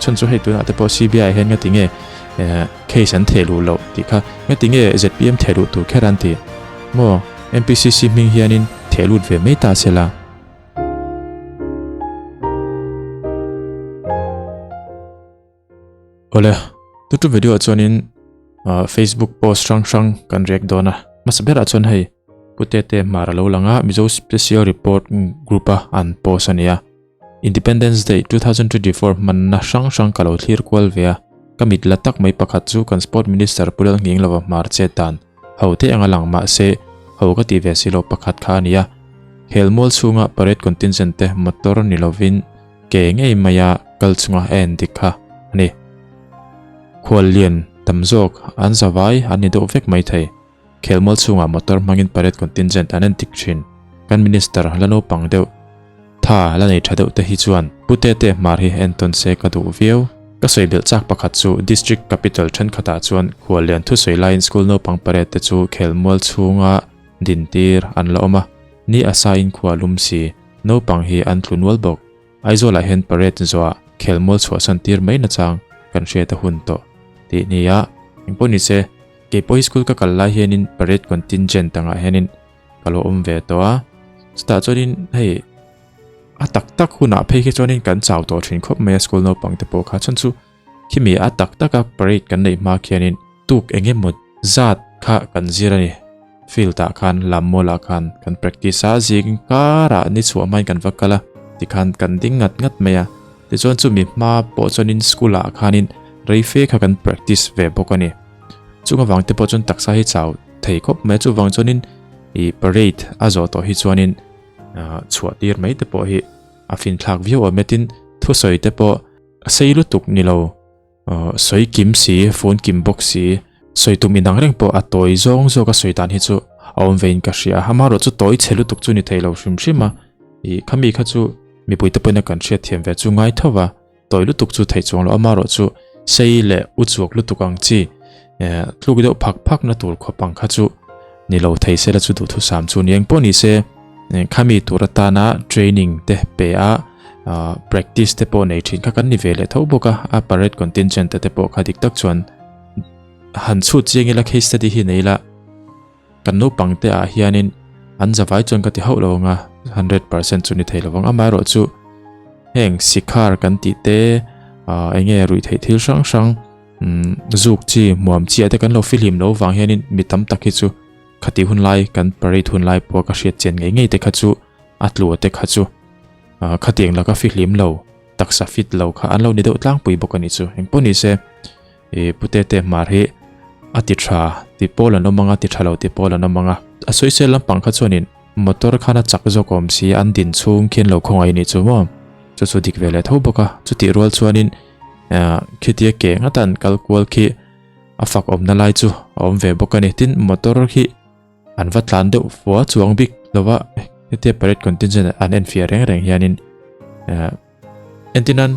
Chhan chu hei tunah te pawh CBI hian nga tinge case an theh luh loh tih kha nga tinge ZPM theh luh tur kher an ti maw? MPCC hming hianin theh lut ve mai ta se la. Awle, tutu video ah chuanin Facebook post hrang hrang kan react dawn a. Hmasa berah chuan hei Pu Tete Hmar a lo lang a, Mizo Special Report Group a an post a nia. Independence Day 2024 hmanna hrang hrang ka lo thlir kual ve a, ka mit la tak mai pakhat chu kan Sport Minister Pu Lalnghinglova Hmar chet dan ho te anga lang mahse ho ka tih ve si lo pakhat kha a ni a. Khelmual chhunga parade contingent te motor ni lovin ke ngei maia kal chunga a en dik kha a ni. Khuallian tam zawk an zavai an ni deuh vek mai thei. Khelmual chhungah motor hmangin parade contingent an en tik thin. Kan minister la naupang deuh, tha la nei tha deuh te hi chuan Pu Tete Hmar hi entawn se ka duh viau. Ka sawi belh chak pakhat chu district capital thenkhatah chuan khuallian thusawi laiin school naupang parade te chu khelmual chhunga dintir an la awm a, ni a sain khua lum si, naupang hi an tlu nual bawk. Aizawlah hian parade zawhah khelmual chhuahsan tir mai nachang kan hriat a hun tawh tih nia. Engpawh nise, kei pawh hi school ka kal lai hianin parade contingent angah hianin ka lo awm ve tawh a, chutah chuanin hei a tak tak hunah phei khi chuanin kan chau tawh thin khawp mai a school naupang te pawh kha chuan chu khimi a tak taka parade kan neih hma khianin tuk eng emaw zat kha kan zir a ni. Field ah khan lam mual ah khan kan practice a zing karah ni chhuah hmain kan va kal a tikhan kan ding ngat ngat mai a tichuan chumi hma pawh chuanin school ah khanin rei fe kha kan practice ve bawk a ni chung avang te pawh chuan taksa hi chau thei khawp mai a chuvang chuanin ih parade a zawh tawh hi chuanin ah chhuah tir mai te pawh hi a fin thlak viau awm e tin thusawi te pawh a sei lutuk ni lo. Sawi kim si, phone kim bawk si, sawi tum inang reng pawh a tawi zawng zawk a sawi dan hi chu a awm vein ka hria a, amaherawh chu tawi chhe lutuk chu ni thei lo hrim hrim a, ih khami kha chu mipui te pawhin a kan hriat thiam ve chu ngai tho va, tawi lutuk chu theih chuang lo amaherawh chu sei leh u chuak lutuk ang chi eh tluk deuh phak phak na tur khawp ang kha chu ni lo thei se la chu duhthusam chu ni engpawh ni se khami tur atana training te pe a. Practice te pawh nei thin kha kan ni ve leh tho bawk a, a parade contingent te pawh kha dik tak chuan han chhut chiang ila case study hi nei ila kan naupang te ah hianin an zavai chuan ka ti hauh lo ang a, 100% chu ni thei lovang amaherawh chu heng sikhar kan tih te eng nge ruih theih thil hrang hrang zuk chi hmuam chi ah te kan lo fihlim lo vang hianin mi tam tak hi chu khati hun lai kan parade hun lai pawh ka hriat chian ngei ngei te kha chu a tlu te kha chu Khatiang laka fihlim lo, taksa fit lo kha an lo ni deuh tlangpui bawk a nih chu. Engpawh ni se, i Pu Tete Hmar hi a ti tha ti pawl an awm ang a, ti tha lo ti pawl an awm ang a. A sawisel lampang kha chuanin motor khan a chak zawk awm si, an din chhung khian lo khawngaih a nih chu maw? Chu chu dik ve leh tho bawk a. Chutih rual chuanin khitia ke ngata an kal kual khi a fak awmna lai chu a awm ve bawk a ni. Tin, motor khi An va tlan deuh fua chuang bik lova hetia parade contingent an en fiah reng reng hianin entinan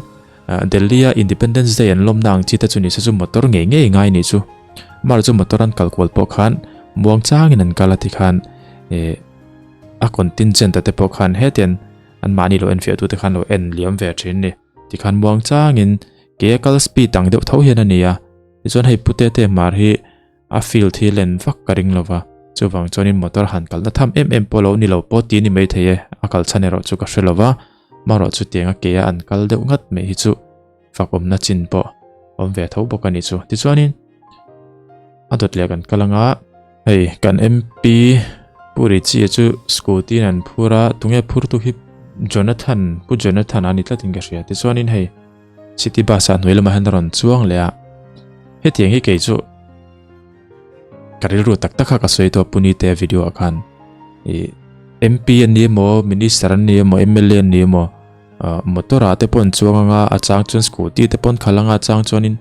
Delhi a Independence Day an lawmna ang chi te chu ni se chu motor ngei ngei ngai ni chu mar chu motor an kal kual pawh khan muang changin an kal a ti khan a contingent te pawh khan hetian an mahni lo en fiah tu te khan lo en liam ve thin ni tikhan muang changin ke a kal speed ang deuh tho hian a ni a tichuan hei pute te mar hi A field hi len vak ka ring lova, chuvang chuanin motor han kalna tham em em pawh lo ni lo pawh ti ni maithei e, a kal chhan erawh chu ka hre lova, marawh chu tianga keia an kal deuh ngat mai hi chu fakawmna chin pawh awm ve tho bawk a ni chu. Tichuanin a dawt leh kan kal anga hei kan MP Pu Richie chu scooty in an phur a, tunge phurtu hi Jonathan, Pu Jonathan a ni tlatin ka hria. Tichuanin hei. City bus ah hnuai lamah hian a rawn chuang leh a, hetiang hi kei chu ka rilru tak tak kha ka sawi tawh Punite video ah khan ih MP an ni emaw minister an ni emaw MLA an ni emaw ah motor ah te pawh an chuang anga a chang chuan scooty te pawh an khalh anga a chang chuanin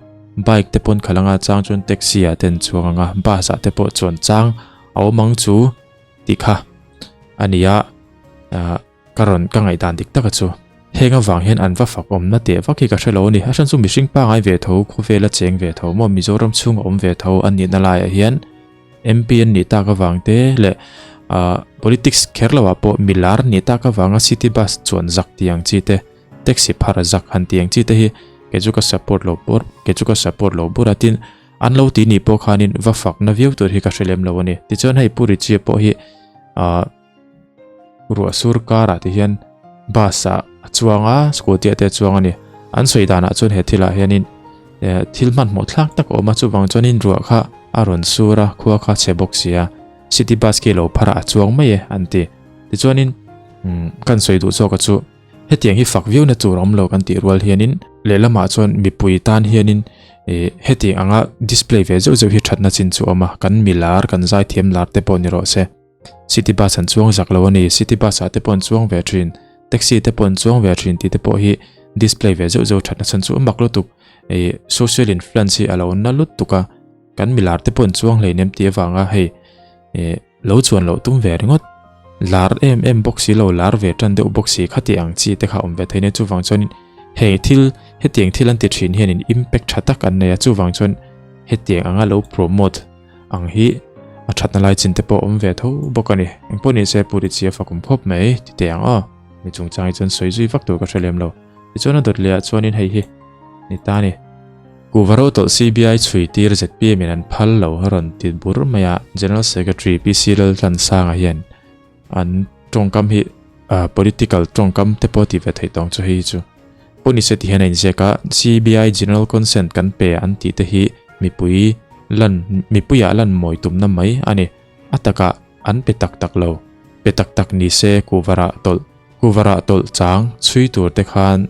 bike te pawh an khalh anga a chang chuan taxi ah te an chuang anga bus ah te pawh chuan chang a awm ang chu tih kha a ni a ah. Ka rawn ka ngaihdan dik taka chu heng avang hian an va fak awmna teh vak hi ka hre lo a ni. A hran chu mihring pangai ve tho, khawvela cheng ve tho maw, Mizoram chhunga awm ve tho an nihna laiah hian MP an nih tak avang te leh ah politics kher loah pawh milar nih tak avanga city bus chuan zak tih ang chi te, taxi phar zak han tih ang chi te hi Kei chu ka support lo bur, kei chu ka support lo bur a, tin an lo ti nih pawh khanin va fakna viau tur hi ka hre lem lo a ni. Tichuan hei Pu Richie pawh hi ah ruah sur karah ti hian bus ah a chuang a, scooty ah te a chuang a ni. An sawi danah chuan he thilah hianin eh thil hmanhmawh thlak tak a awm a, chuvang chuanin ruah kha a rawn sur a, khua kha a chhe bawk si a, city bus khi lo phar a a chuang mai e an ti. Tichuanin umm kan sawi duh zawk a chu. Hetiang hi fak viau na tur a awm lo kan tih rual hianin lehlamah chuan mipui tan hianin ih hetiang anga display ve zeuh zeuh hi thatna chin chu a awm a, kan mi lar kan zaithiam lar te pawh ni rawh se. City bus an chuang zak lo a ni, city bus ah te pawh an chuang ve thin, taxi te pawh an chuang ve thin tih te pawh hi display ve zeuh zeuh thatna chhan chu a mak lutuk ih social influence hi a lo na lutuk a, kan mi lar te pawh an chuang hleinem tih avanga hei ih. Lo chuan loh tum ve ringawt. Lar em em bawk si lo, lar ve tan deuh bawk si kha tih ang chi te kha awm ve thei nia. Chuvang chuanin heng thil, hetiang thil an ti thin hianin impact tha tak an nei a, chuvang chuan hetiang anga lo promote ang hi a thatna lai chin te pawh awm ve tho bawk a ni. Engpawh ni se Pu Richie a fakawm khawp mai ti teh ang aw. Mi chungchang hi chuan sawi zui vak tur ka hre lem lo. Tichuan a dawt leh ah chuanin hei hi ni ta a ni. Kuhva ro tawlh CBI chhui tir zpm in an phal lo a rawn ti bur mai a, General Secretary PC Laltlansanga hian an tawngkam hi political tawngkam te pawh a ti ve theih tawng chu hei hi chu. Pawh ni se ti hian a inziak a, CBI General Consent kan pe an tih te hi mipui lan mipuiah lan mawi tumna mai a ni. A takah an pe tak tak lo. Pe tak tak ni se kuhva rah tawlh kuhva rah tawlh chang chhui tur te khan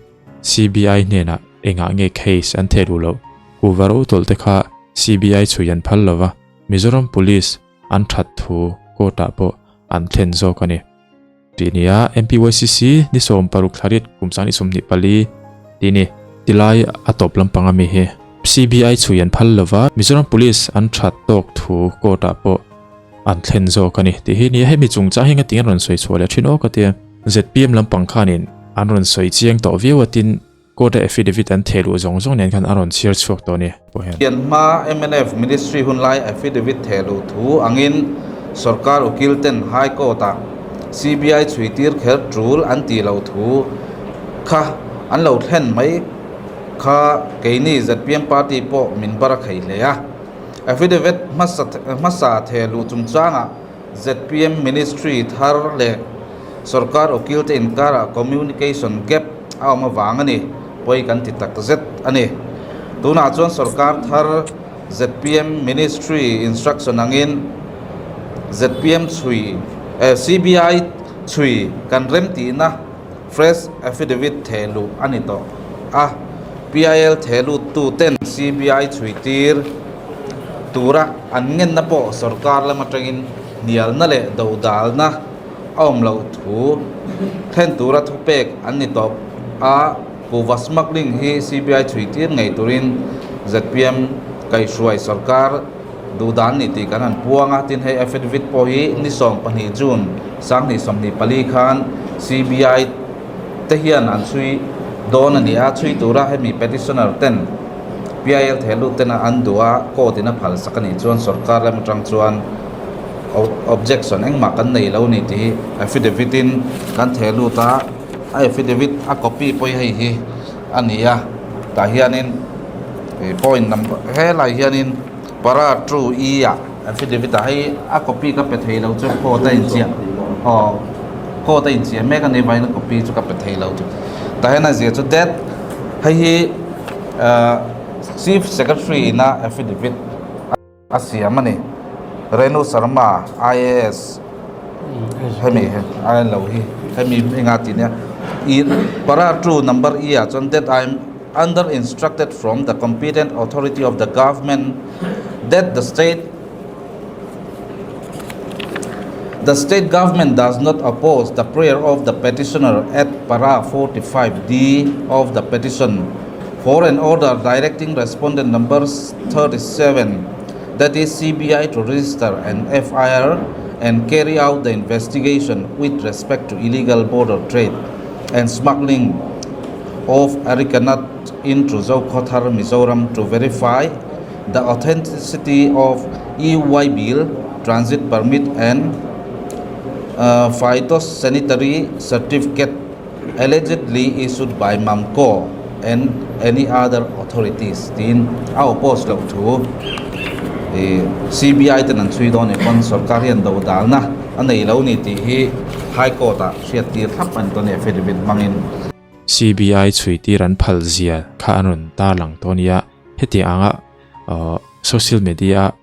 CBI hnenah engah nge case an theh duh loh? Kuhva ro tawlh te kha CBI chhui an phal lova, Mizoram Police an that thu court ah pawh an thlen zawk a ni. Tih nia MPYCC ni 16 thla riat kum 2024 tih ni. Tilai a tawp lampang ami hi CBI chhui an phal lova, Mizoram Police an that tawk thu court ah pawh an thlen zawk a ni. Tih hi nia hemi chungchang hi engati an rawn sawi chhuah leh thin aw ka tia. Zpm lampang khanin an rawn sawi chiang tawh viau a tin court a affidavit an theh luh zawng zawng nen khan a rawn chhiar chhuak tawh a ni. Pawh hian. Pian hma mnf Ministry hunlai affidavit theh luh thu angin sorkar ukil ten High Court ah CBI chhui tir kher tul an tih loh thu kha an lo thlen mai kha keini zpm party pawh min bar a khei hle a. Affidavit hmasa hmasa theh luh chungchangah zpm Ministry thar leh sorkar ukil te inkarah communication gap a awm avang a ni, pawi kan ti tak zet a ni. Tunah chuan sorkar thar zpm Ministry instruction angin zpm chhui eh CBI chhui kan remtihna fresh affidavit theh luh a ni tawh a, PIL theh luttu ten CBI chhui tir tura an ngenna pawh sorkar lam atangin hnialna leh dodalna a awm loh thu thlen tura thupek an ni tawp a, kuhva smuggling hi CBI chhui tir ngei turin zpm kaihhruai sorkar duhdan ni tih kan han puang a, tin hei affidavit pawh hi ni 12 June 2024 khan CBI te hian an chhui dawn a ni a, chhui tura hemi petitioner ten PIL thehlut ten an duh a, court in a phal sak a nih chuan sorkar lam atang chuan objection engmah kan nei lo ni tih hi affidavit in kan thehlut a, a affidavit a copy pawh hi hei hi a ni a, tah hianin ih point number helai hianin para two e ah affidavit ah hei a copy ka pe thei lo chu court a inchiah aw court a inchiah mek a ni vangin a copy chu ka pe thei lo chu tah hian a zia chu that hei hi ahh chief secretary ina affidavit a siam a ni Renu Sharma I_A_S hemi a en lo hi hemi enga tih nia ih para two number e ah chuan that I am under instructed from the competent authority of the government that the state the state government does not oppose the prayer of the petitioner at para 45 D of the petition for an order directing respondent number 37 that is CBI to register an F_I_R and carry out the investigation with respect to illegal border trade and smuggling of arecanut into Zokhawthar, Mizoram to verify the authenticity of E-way bill, transit permit and phytosanitary certificate allegedly issued by MAMCO. and any other authorities tiin a oppose loh thu ih CBI ten an chhui dawn nih pawn sorkar hian do dalna a nei lo ni tih hi High Court ah hriattir thlap a ni tawh a ni affidavit hmangin. CBI chhuitir an phal zia kha an rawn tarlang tawh a nia, hetiang anga social media a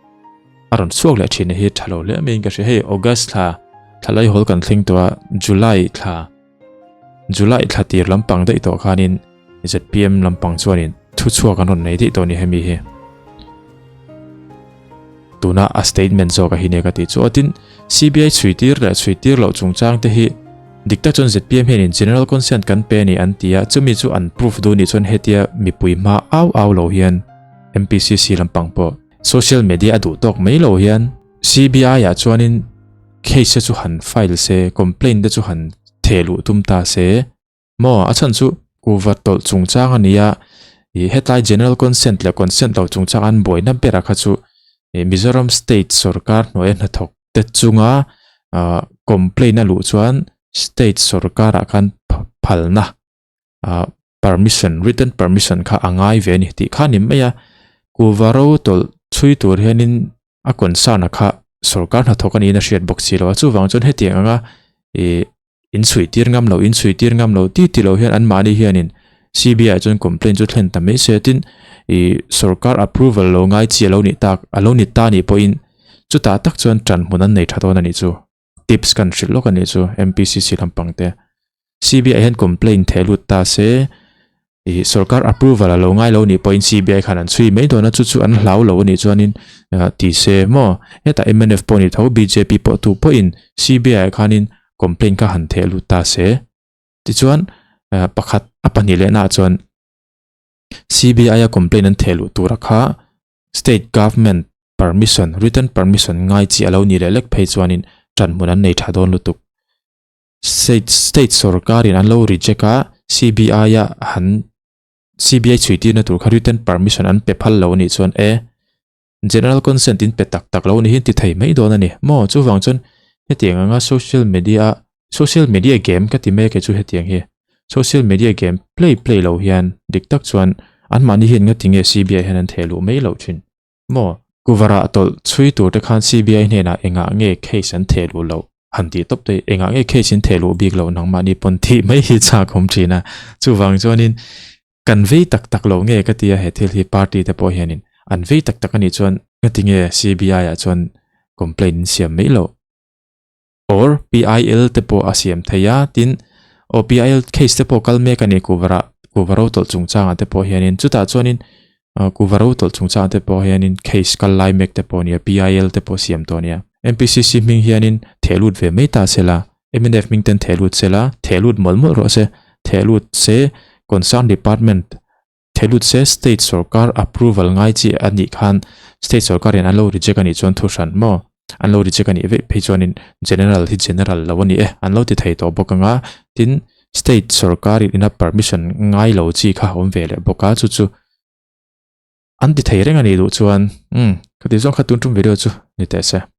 a rawn chhuak leh thin hi tha lo hle maiin ka hria, hei August thla thla laihawl kan thleng tawh a, July thla July thla tir lampang daih tawh khanin ZPM lampang chuanin thu chhuak an rawn nei daih tawh a ni hemi hi. Tuna a statement zawk a hi nia ka tih chu atin CBI chhui tir leh chhui tir loh chungchang te hi dik tak chuan ZPM hianin general consent kan pe a ni an ti a, chumi chu an proof duh nih chuan hetia mipui hma au au lo hian MPCC lampang pawh social media a duh tawk mai lo hian CBI ah chuanin case te chu han file se, complaint te chu han theh luh tum ta se maw? A chhan chu kuva tawlh chungchang a nia, ih hetlai general consent leh consent lo chungchang an buaina bera kha chu ih Mizoram state sorkar hnuaia hnathawk te chunga ah complaint a luh chuan state sorkarah khan phalna ah permission written permission kha a ngai ve a ni tih kha a ni mai a kuhva ro tawlh chhui tur hianin a concern a kha sorkar hnathawk a niin a hriat bawk si lo a chuvang chuan hetiang anga ih in chhui tir ngam lo in chhui tir ngam lo ti ti lo hian anmahni hianin C_B_I ah chuan complaint chu thlen ta mai se tin ih sorkar approval lo ngai chi a lo nih tak a lo ni ta nih pawhin chutah tak chuan ṭan hmun an nei ṭha dawn a nih chu. Tips kan hrilh lawk a nih chu MPCC lampang te. CBI hian complaint theh lut ta se ih sorkar approval a lo ngai lo nih pawhin CBI khan an chhui mai dawn a chu chu an hlau lo a nih chuanin ti se maw hetah mnf pawh ni tho bjp pawh tu pawhin CBI ah khanin complaint kha han theh lut ta se tichuan pakhat a pahnih lehna ah chuan CBI a complaint an theh luh tura kha State Government permission, written permission ngai chi a lo nih leh lek phei chuanin ṭanhmun an nei ṭha dawn lutuk. State state sorkarin an lo reject a, CBI a han CBI chhuitirna tur kha written permission an pe phal lo anih chuan e, general consent in pe tak tak lo ni hi an ti thei mai dawn a ni maw? Chuvang chuan hetiang anga social media a social media game ka ti mek e chu hetiang hi. Social media game play play lo hian dik tak chuan anmahni hian nga tinge CBI hian an theh luh mai loh thin maw? Kuvarah tawlh chhui tur te khan CBI hnenah engah nge case an theh luh loh han tih tawp te engah nge case in theh luh bik loh nangmahni pawn thih mai hi chak awm thin a chuvang chuanin kan vei tak tak loh nge ka tia he thil hi party te pawh hianin an vei tak tak anih chuan nga tinge CBI ah chuan complaint in siam mai loh. Or PIL te pawh a siam thei a, tin aw PIL case te pawh kal mek a ni kuhva kuhva ro tawlh chungchangah te pawh hianin chutah chuanin kuhva ro tawlh chungchangah te pawh hianin case kal lai mek te pawh a nia PIL te pawh siam tawh a nia. MPCC hming hianin theh lut ve mai ta se la, mnf hming ten theh lut se la, theh lut mawlh mawlh rawh se, theh lut se concern department Thei lut se state sorkar approval ngai chi a nih khan state sorkar in an lo reject a nih chuan thu hran maw? An lo reject a nih veih phei chuanin general hi general lo a ni e an lo ti thei tawh bawk ang a, tin state sorkar in ina permission ngai lo chi kha a awm ve leh bawk a chu chu an ti thei reng a nih duh chuan umm khati zawng kha tun tum video chu ni teh se.